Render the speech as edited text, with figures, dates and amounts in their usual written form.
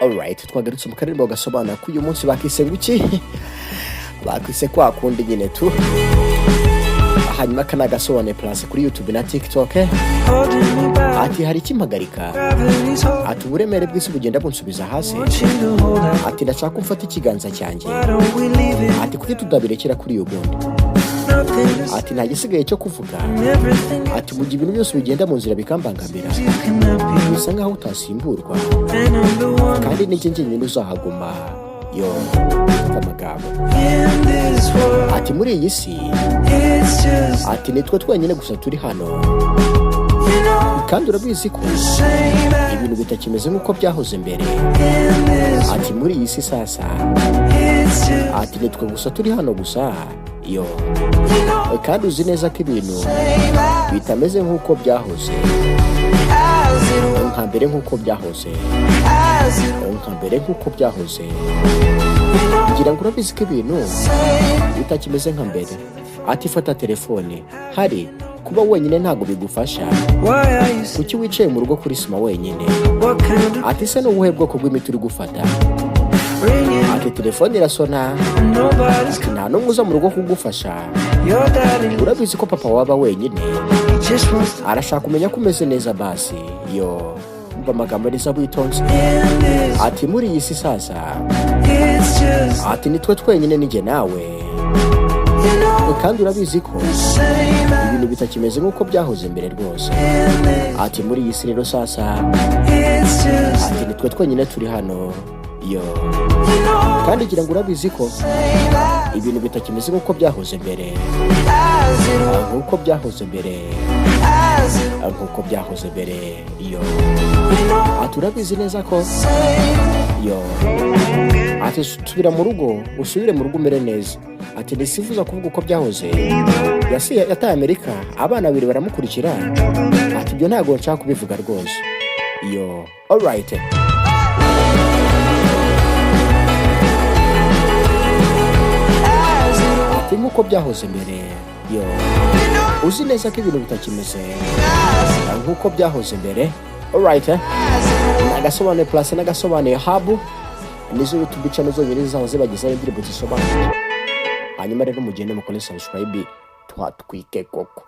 Alright, twagarutse mu karirimbo gasobanura ko uyu munsi bakise ngo iki? Bakise kwa kundi nyine tu. Hanyuma aka ni agasobanuye Plus kuri YouTube na TikTok. Holding me back. Ati hari ikimpagarika. Gravity's hold. Ati uburemere bw'isi bugenda bunsubiza hasi. Want you to hold out. Ati ndashaka ko umfata ikiganza cyanjye. Why don't we leave it? Ati kuki tutabirekera kuri uyu bundi? Nothing to Ati nta gisigaye cyo kuvuga. say. Everything Ati mu gihe ibintu byose bigenda mu nzira bikambangamira, you cannot be. bisa nkaho utasimburwa. And I'm the one Kandi nijye njyenyine uzahaguma. Yo, amagambo. in this world. Ati muri iyi si, It's just ati nitwe twenyine gusa turi hano. you know Kandi urabizi ko the same as ibintu bitakimeze nk'uko byahoze mbere. in this. Ati muri iyi si sasa, It's just ati nitwe gusa turi hano gusa. Yo, you know kandi uzi neza ko ibintu same as bitameze nk'uko byahoze as it was, nka mbere, nk'uko byahoze as it nka mbere, nk'uko byahoze. you know Ngira ngo urabizi ko ibintu same bitakimeze nka mbere. Ati fata telefone, hari kuba wenyine ntabwo bigufasha. Why are you Kuki wicaye mu rugo kuri sima wenyine? What kind of Ati se ni ubuhe bwoko bw'imiti uri gufata? ringing? Ati telefone irasona. And nobody's Ati nta n'umwe uza mu rugo kugufasha. Your daddy Urabizi ko papa waba wenyine. He just wants to Arashaka kumenya ko umeze neza basi. Yo, umva amagambo neza witonze. In this. Ati muri iyi si sasa, It's just ati nitwe twenyine, nijye nawe. you know Kandi urabizi ko the same as ibintu bitakimeze nk'uko byahoze mbere rwose. In this. Ati muri iyi si rero sasa, It's just ati nitwe twenyine turi hano. Yo, you know kandi ngira ngo urabizi ko same as ibintu bitakimeze nk'uko byahoze mbere, as it was, nk'uko byahoze mbere, as it nk'uko byahoze mbere. Yo, you know ati urabizi neza ko same yo, ati subira mu rugo, usubire mu rugo umere neza. Ati ntisifuza kuvuga uko byahoze. Yataye Amerika, abana babiri baramukurikira. Ati ibyo ntabwo nshaka kubivuga rwose. Yo, alright. As it Ati nk'uko byahoze mbere. Yo, uzi neza ko ibintu bitakimeze nk'uko byahoze mbere. Alright, eh? Nagasobanuye Plus, nagasobanuye Hub, nizo YouTube channel zonyine zizaba zibagezaho indirimbo zisobanuye. Hanyuma rero mugende mukore subscribe, twatwike koko.